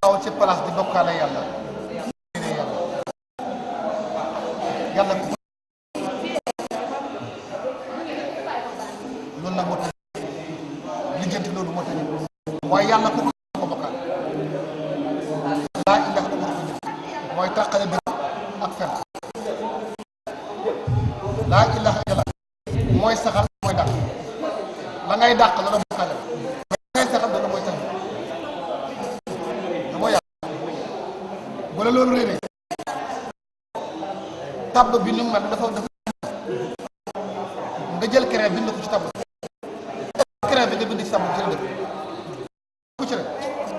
taxaw ci place di bokkaale yàlla yàlla ku loolu nag moo tax lijjanti loolu moo tax waaye yàlla ku ko bokkaal laa ilaha illa mooy tàqale dëgg ak fen laa ilaha illa mooy saxal mooy dàq la ngay dàq la la bokkaale la ngay saxal loolu mooy tax da mooy yàlla bu la loolu réeree tableau bi ni mu mel dafa nga jël crayon bind ko ci tableau crayon bi nga bind ci tableau ci la dëkk ku ci rek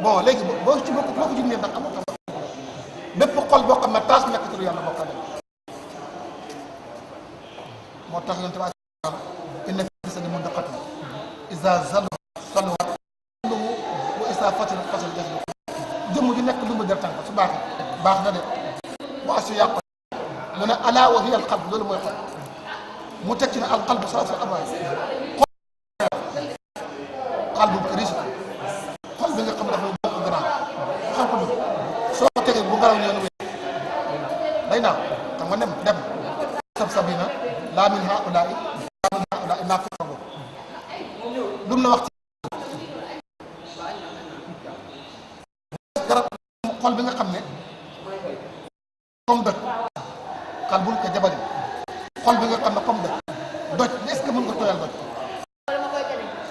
bon léegi boo ci bokk boo ko jundee ndax amoo tableau bépp xol boo xam ne taas nekk turu yàlla bokkale moo tax yonent bi inna fi jasadi mudghatan iza salahat wa iza fasadat fasada jasadu jëmm ju nekk lu mu der tànk su baaxee baax na de waa su yàqu mu ne alaa wa hiya al qalb loolu mooy xol mu teg ci ne al qalbu salaasu arwaay xol bu riche xol bi nga xam ne dafa bokk grand xam ko dugg soo ko tegee bu ngelaw ñëw day naaw xam nga dem sabina laa min haulaai laa min haulaai naa fi xaw lu mu la wax ci garab xol bi nga xam ne comme doj xalbul ka jabari xol bi nga xam ne comme doj est-ce que mën nga tooyal doj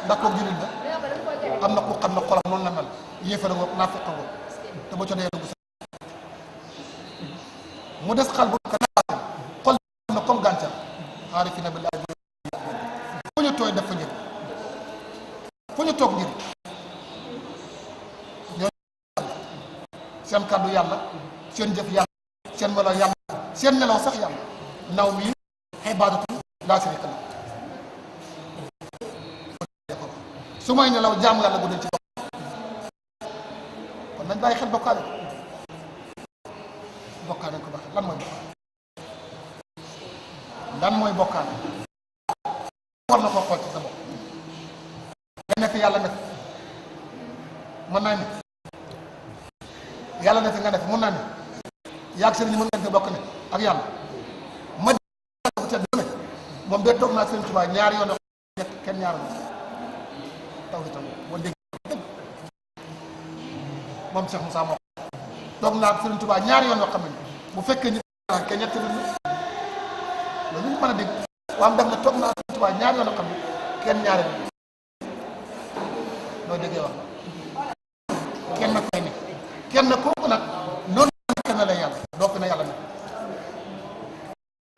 ndax kooku jullit la am na ku xam ne xolam noonu la mel yéefara nga naa fekk nga te boo ca dee dugg mu des xalbul ka naat xol bi nga xam ne comme gàncax aarifina billahi fu ñu tooy def fa njëriñ fu ñu toog njëriñ ñoo seen kàddu yàlla seen jëf yàlla seen melo yàlla seen nelaw sax yàlla naw mi ibaadatu laa sharika la su may nelaw jaamu yàlla bu dee ci bopp kon nañ bàyyi xel bokkaale ko baax lan mooy bokkaale war na koo xool ci sa bopp nga nekk yàlla nekk mën naa ne yàlla nekk nga nekk mën naa ne yàgg sëriñ mën ngeen ko bokk ne ak yàlla ma ko ca done moom de toog naa sëriñ Tuubaa ñaari yoon ñett kenn ñaar taw di taw boo dégg moom Cheikh Moussa moo toog naa sëriñ Tuubaa ñaari yoon yoo xam ne bu fekkee nit ke ñett loolu ñu mën a dégg waam def na toog naa sëriñ Tuubaa ñaari yoon yoo xam ne kenn ñaari loo déggee wax kenn koy ne kenn kooku nag noonu kenn la yàlla doo fi ne yàlla nag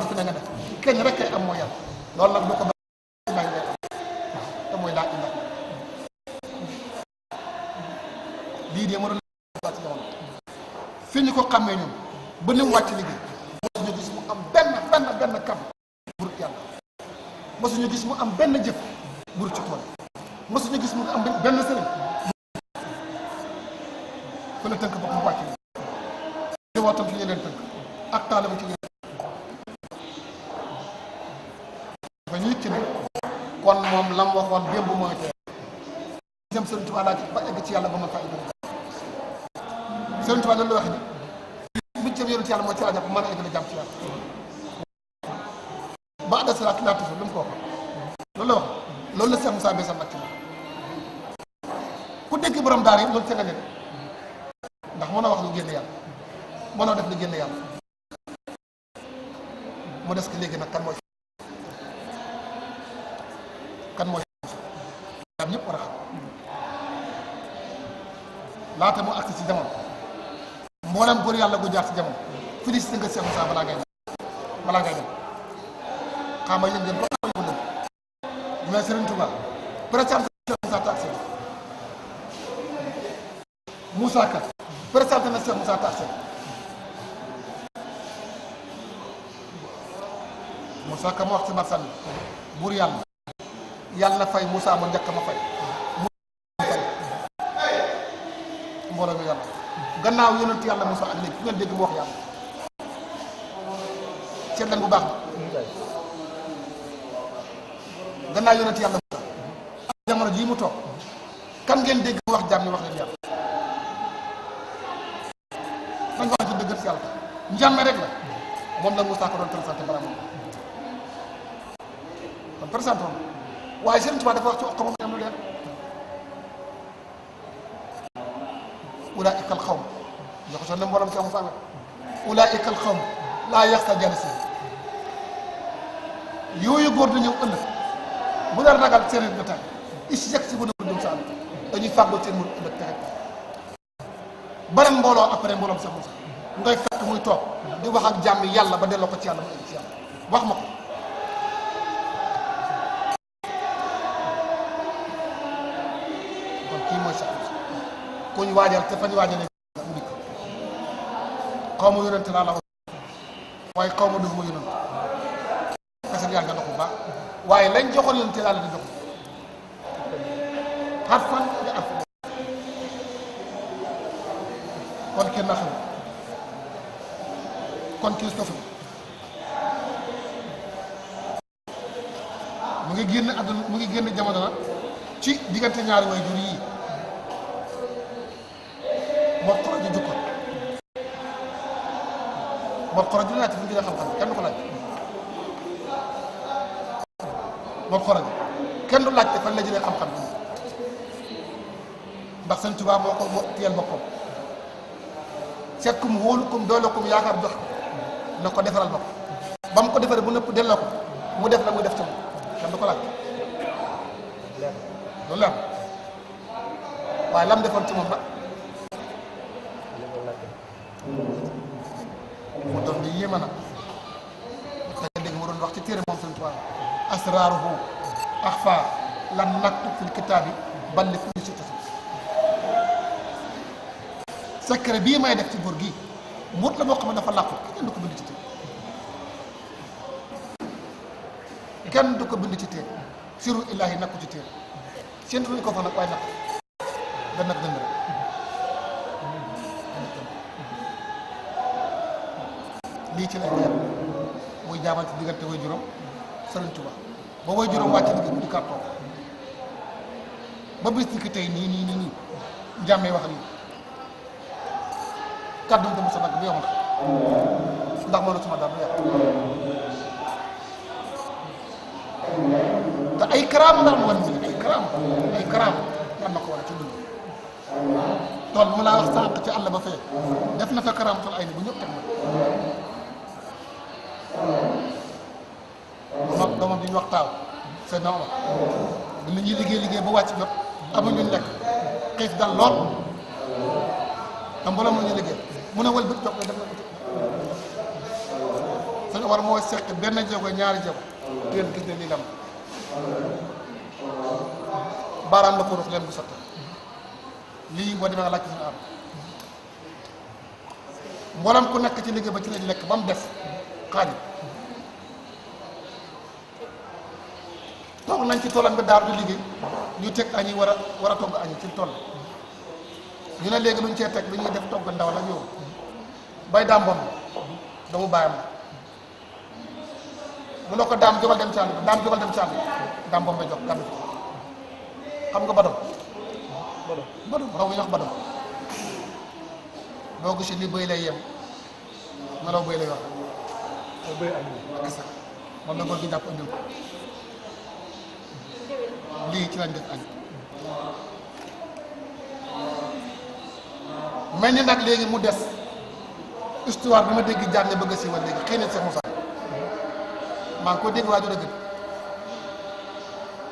fi ne nga def kenn rek kay am mooy yàlla loolu nag boo ko bàyyi ngay te mooy laa ilaha lii de ma doon wàcc jamono fi ñu ko xàmmee ñun ba ni mu wàcc liggéey mosuñu gis mu am benn kam burut yàlla mosuñu gis mu am benn jëf burut ci tool mosuñu gis mu am benn sëriñ fa la tënk bopp mu wàcc li wootam ci leen tënk ak taalama ci leen dafa ñu ci ne kon moom lam waxoon démb mooy tey jëm Sëriñ Tuubaa laa ci ba egg ci yàlla ba ma fa egg Sëriñ Tuubaa loolu la wax ni bi jëm yoonu ci yàlla mooy ci laa jàpp mën a egg la jàmm ci yàlla ba adda salaat laa tufu lu mu ko wax loolu la wax loolu la Cheikh Moussa Bessam nag ci ku dégg borom daara yi loolu ca nga ne ndax mën a wax lu génn yàlla mënoo def lu génn yàlla mu des ki léegi nag kan mooy am ñëpp war a xam laata mu agsi ci jamono mboolem góor yàlla gu jaar ci jamono félicité nga Cheikh Moussa balaa ngay dem xam nga yéen ngeen ba xam ko mais Serigne Touba présenté Cheikh Moussa taxi Moussa Ka présenté na Cheikh Moussa taxi Moussa Ka mu wax ci marsan buur yàlla fay Moussa ma njëkk ma fay mbooloo mi yàlla gannaaw yonent yàlla Moussa ak léegi fu ngeen dégg mu wax yàlla seet leen bu baax gannaaw yonent yàlla Moussa jamono jii mu toog kan ngeen dégg mu wax jaam ni wax leen yàlla njàmme rek la moom la Moussa ko doon présenté bara moom kon présenté woon waaye Sëriñ Tuubaa dafa wax ci wax ko moom am lu leer ulaa'ika al qawm ñoo ko sonne mboolem Cheikh Moussa ulaa'ika al qawm laa yaxsa jalisi yooyu góor du ñëw ëllëg bu la ragal seen jotaay is yegg si bu dul sa àll dañuy fàggoo seen mur ëllëg texe beneen mbooloo après mbooloom Cheikh Moussa ngay fekk muy toog di wax ak jàmm yàlla ba delloo ko ci yàlla ba ëllëg ci yàlla wax ma ko kon kii mooy Cheikh Moussa ku ñu waajal te fañ waajale mu dikk xaw ma yonente laa la wax waaye xaw ma dugg ma yonente parce que yàlla nga dox bu baax waaye lañ joxoon yonente yàlla di jox xar fan nga am kon kenn na xam kon Christophe mu ngi génn àdduna mu ngi génn jamono nag ci diggante ñaari way jur yii moo xoro ji jukko moo xoro ji laaj fu ñu jëlee xam-xam kenn du ko laaj moo xoro ji kenn du laajte fan la jëlee xam-xam ndax Sëñ Tuubaa moo ko moo tiyal boppam seet kum wóolu kum doole kum yaakaar jox na ko defaral bopp ba mu ko defaree bu nëpp delloo ko mu def la muy def ci moom kenn du ko laaj loolu la waaye lam defoon ci moom nag mu doon di yéema nag da dégg mu doon wax ci téere moom Sëñ Tuubaa asraaruhu axfaa lam naktub fil kitaabi bal li kulli si tasi secret bii may def ci góor gi mbóot la moo xam ne dafa làqu kenn du ko bind ci téere kenn du ko bind ci téere siru illaahi nakku ci téere séntu nañu ko fa nag waaye nakk da nag dënd rek lii ci lay leer muy jaamante diggante way juróom Sëriñ Tuubaa ba way juróom wàcc liggéey bu di kàttoon ba bis ni ki tey nii njàmmee wax nii kàddum te mu sa nag bu yomal ndax mënu suma dara du yàq te ay karaam la am wan bi ay karaam lan na ko war a ci dund tool mu laa wax sànq ci àll ba fee def na fa karaam tool ay ni bu ñëpp teg ma doomam bi ñu wax taaw c'est normal bi nit ñuy liggéey ba wàcc jot amuñu lekk xiif dal lool te mbooloo mu ñu liggéey mun a wël bët jox ko def na ko sañ war moo seq benn jéego ñaari jéego téen gis ne lii lam baaraam la ko rox leen bu sotti lii boo demee nga laaj suñu am mboolem ku nekk ci liggéey ba ci lañ lekk ba mu des xaaju toog nañ ci toolam bi daar di liggéey ñu teg añi war a togg añi ci tool ñu ne léegi luñ cee teg lu ñuy def togg ndaw la yow bay daam bomb doomu bàyyam mu ne ko daam jógal dem càll bi daam jógal dem càll daam bomb jox gàmmi xam nga badom raw bi ñu wax badom boo gisee li bëy lay yem melaw bëy lay wax ak sax moom la góor gi jàpp andil ko lii ci lañ def añ mel ni nag léegi mu des histoire bi ma dégg jànne bëgg a siiwal léegi xëy na Cheikh Moussa maa ngi ko dégg waaju dëgg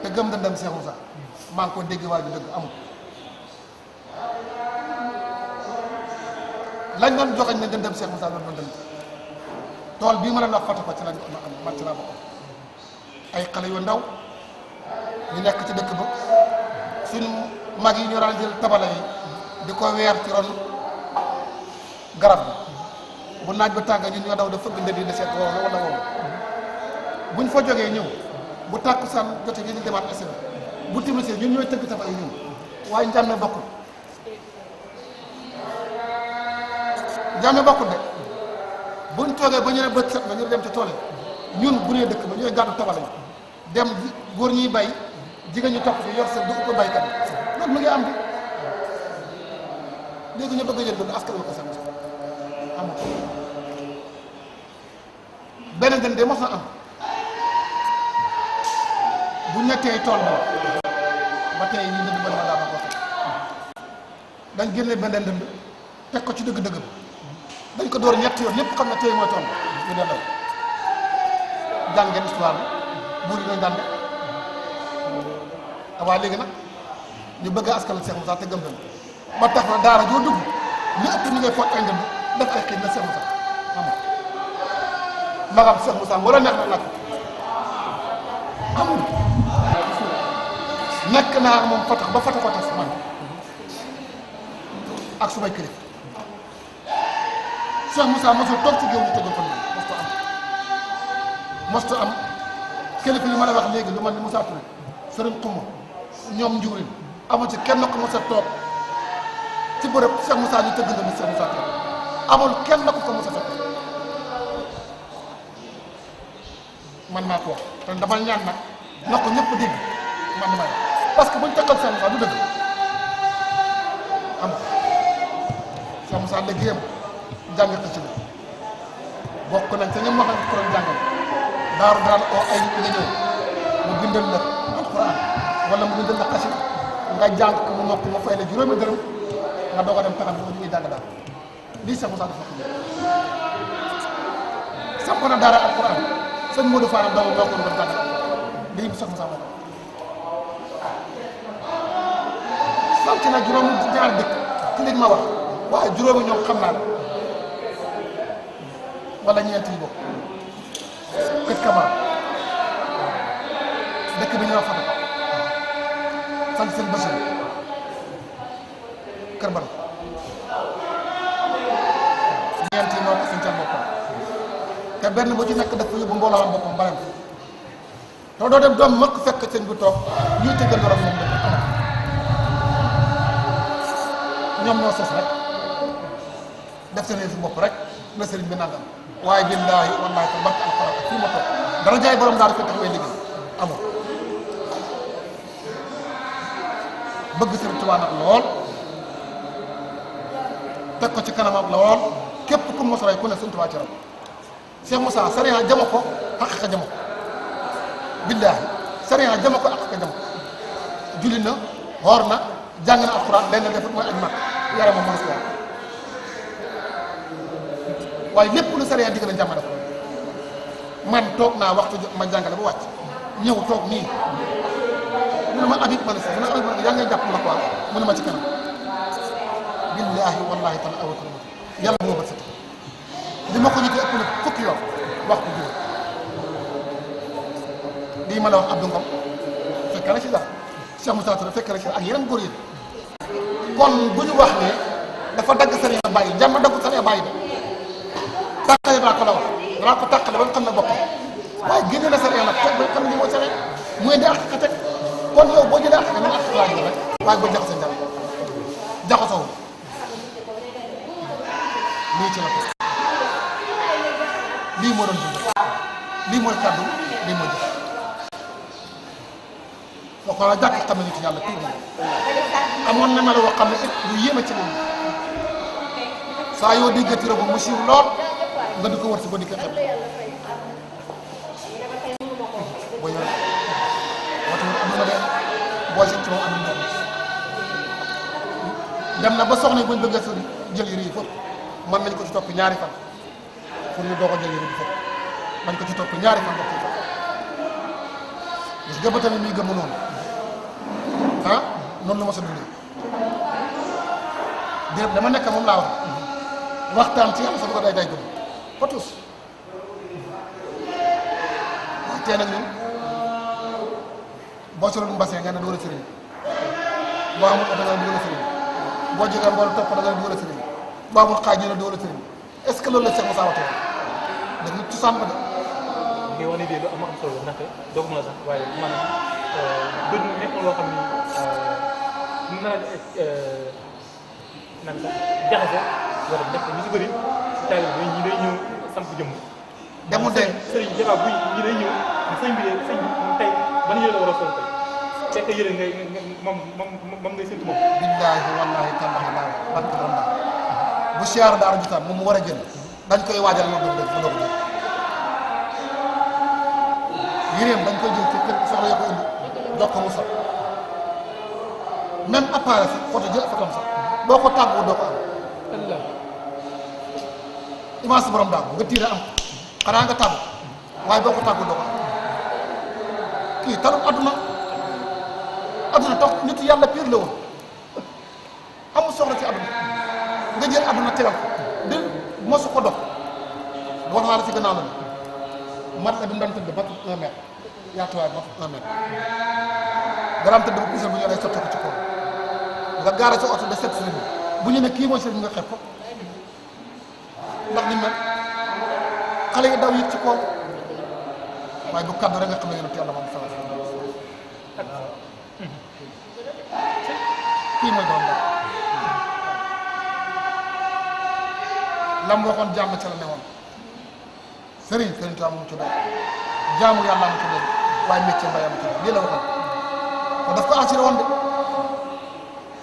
te gëm dëndam Cheikh Moussa maa ngi ko dégg waaju dëgg amul lañ doon joxeñ ne dëndam Cheikh Moussa loolu doon dënd tool bii ma la wax fatu ko ci lañ man ci laa bokk ay xale yu ndaw ñu nekk ci dëkk ba suñu mag yi ñu daan jël tabala yi di ko weer ci ron garab bi bu naaj ba tàng ñun ñoo daw da fëgg ndënd yi ne seet wow wala wow buñ fa jógee ñëw bu tàkkusaan jotee ñu demaat essai bu timisee ñun ñooy tëgg tabala yi ñëw waaye njàmme bokkul njàmme bokkul de buñ toogee ba ñu ne bët set na ñu dem ci tool yi ñun bu nee dëkk ba ñooy gàddu tabala yi dem góor ñuy bay jigéen ñu topp ci yor seen du ko baykat yi loolu mu ngi am bi léegi ñu bëgg a jël dund askan wi ko sax amul benn den de mos na am bu ñettee tool ba tey ñu dënd ba daa ma ko fekk dañ génne benn dënd teg ko ci dëgg-dëgg bi dañ ko door ñetti yoon ñëpp xam ne tey mooy tool ñu delloo jàng ngeen histoire bi buur yi dañ daan def waaye léegi nag ñu bëgg a askan Cheikh Moussa te gëm dem ba tax na daara joo dugg ñu ëpp ñu ngay foog ay ndënd def ay xiin na Cheikh Moussa amul magam Cheikh Moussa wala neex na laaj amul nekk naa moom fotax ba fotax ko tas man ak sumay kilifa Cheikh Moussa mosul toog ci géew ñu tëggal ko nii mostu am kilifa yi ma la wax léegi lu man ni Moussa Touré Serigne Xuma ñoom njuurin amul ci kenn ko mos a toog ci bërëb Cheikh Moussa ñu tëgg na Cheikh Moussa Touré amul kenn ku ko mos a fekk man maa ko wax te dama ñaan nag na ko ñëpp dégg man damay parce que buñ tëggal Cheikh Moussa du dëgg am Cheikh Moussa liggéeyam jàng ci la bokk nañ te ñoom wax nañ ko doon jàngal daaru daan oo ay nit nga ñëw mu bindal la alxuraan wala mu bindal la xasida nga jàng ko mu noppi mu fay la juróomi dërëm nga doog a dem taxam ko ñuy jàng daal lii Cheikh Moussa dafa ko samp na daara alxuraan sëñ Modou Fall doomu moo ko doon jàng lii Cheikh Moussa moo sant na juróomi ñaar dëkk ci liñ ma wax waaye juróomi ñoom xam naa la wala ñeent yi bokk kët kamaa dëkk bi ñoo fata sant seen Bachir kër ban ñeent yi moo ko sancal boppam te benn bu ci nekk dafa yóbbu mbooloo am boppam baram te doo dem doom mëkk fekk sëñ bi toog ñuy tëggal borom moom dëkk ñoom ñoo sos rek def seen yëfu bopp rek la sëriñ bi nangam waaye billaahi wallaahi te barke alxuraan fii ma toog dara jaay borom daal ko tax way liggéey amul bëgg sëriñ Tuubaa nag lool teg ko ci kanamam lool képp ku mos rey ku ne sëriñ Tuubaa ci ram Cheikh Moussa sariya jama ko xaqiqa jama ko billaahi sariya jama ko xaqiqa jama ko julli na xoor na jàng na alxuraan lenn def mooy aj mag yaramam mën ko waaye lépp lu sariya digg na jàmm def man toog naa waxtu ma jàngale ba wàcc ñëw toog nii mu ne ma Habib ma ne sax mu ne Habib ma ne yaa ngay jàpp ma quoi mu ne ma ci kanam billaahi wallaahi taala awal ko yàlla moo bët sa li ma ko jotee ëpp na fukki yoon wax ko juróom lii ma la wax Abdou Ngom fekk na ci dara Cheikh Moussa Touré fekk na ci ak yeneen góor yi kon bu ñu wax ne dafa dagg sariya bàyyi jàmm dagg sariya bàyyi de tàqale daa ko la wax danaa ko tàqale ba nga xam ne boppam waaye génne na sariya nag teg ba xam ne lii mooy sariya muy indi ak teg kon yow boo jëlee ak nan ak laa jël rek waaye boo jaxasee dara jaxasoo lii ci la ko lii moo doon dund lii mooy kàddu lii mooy jëf foo ko la jàkk xam ne ci yàlla tuuti amoon na melo woo xam ne it lu yéeme ci moom saa yoo déggati rek mu siiw lool nga di ko war si ba di ko xeeb boo yor waxtu am na de boo seet ci moom am na dem na ba soxna buñ bëgg a jël yére yi foofu mën nañ ko ci topp ñaari fan pour ñu doog a jël yére bi foofu man ko ci topp ñaari fan wax ci topp gis nga ba tamit muy gëm noonu ah noonu la ma sa dundee déet dama nekk moom laa wax waxtaan ci yàlla sa ko day gëm ba tous waaye tey nag ñun boo soloon mbasee nga ne doo la sëriñ boo amul oto nga ne doo la sëriñ boo jógee mboolu topp da nga ne doo la sëriñ boo amul xaaj ñu ne doo la sëriñ est-ce que loolu la Cheikh Moussa Touré daf ñu cosaan ba de li nga wax ni de lu am solo ndaxte doog ma la sax waaye maanaam dëgg nekk na loo xam ni mën naa naan sax jaxase war a def ñu si bëri si taalibe bi ñi day ñëw samp jëmm. demul de sëriñ Jafa buy ñi day ñëw sëñ bi tey ban yére la war a sol tey fekk yére ngay moom ngay séntu moom. billaahi wallaahi tallaahi laa barke borom daal bu siyaara daara jotaan moom mu war a jël dañ koy waajal ma doon def mu doog a jël yéreem dañ koy jël ci kër soxla yoo ko indi jox ko mu sol même appareil sax photo jël photom sax boo ko tàggu doo ko am image si borom daal nga tiire am ko xanaa nga tàggu waaye boo ko tàggu doo ko am kii talul adduna tax nit yàlla pire la woon amul soxla ci adduna nga jël adduna tegal ko de mosu ko dox wax naa la ci gannaaw la mat la bi mu daan tëdd matul 1 mètre yaatuwaay matul 1 mètre garaam tëdd bu puusal bu ñu lay sotti ko ci kaw nga gaara sa oto de set sëriñ bu ñu ne kii mooy sëriñ nga xeeb ko ndax ni mel xale yi daw yëg ci kaw waaye bu kaddu rek nga xam ne yonent yàlla moom sallallahu alayhi wa sallam kii mooy doon dara lam waxoon jàmm ca la newoon sëriñ Tuubaa mu ci doy jaamu yàlla mu ci doy waaye métier mbay am ci doy lii la waxoon te daf ko assuré woon de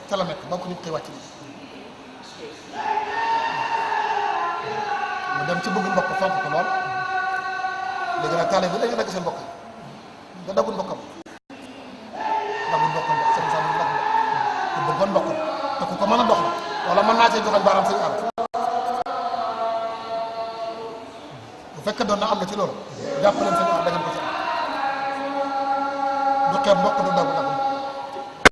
ca la nekk ba ko ñu koy wàcc mu dem ci bëgg mbokk fonk ko lool léegi nag taale bi dañu dagg seen mbokk nga daggul mbokkam seen sàmm nag la ku bëggoon mbokkam te ku ko mën a dox la wala mën naa cee joxal baaraam sëñ àll bu fekkee doon na am na ci loolu jàpp leen sëñ àll da ngeen ko ci am du xeeb mbokk du dagu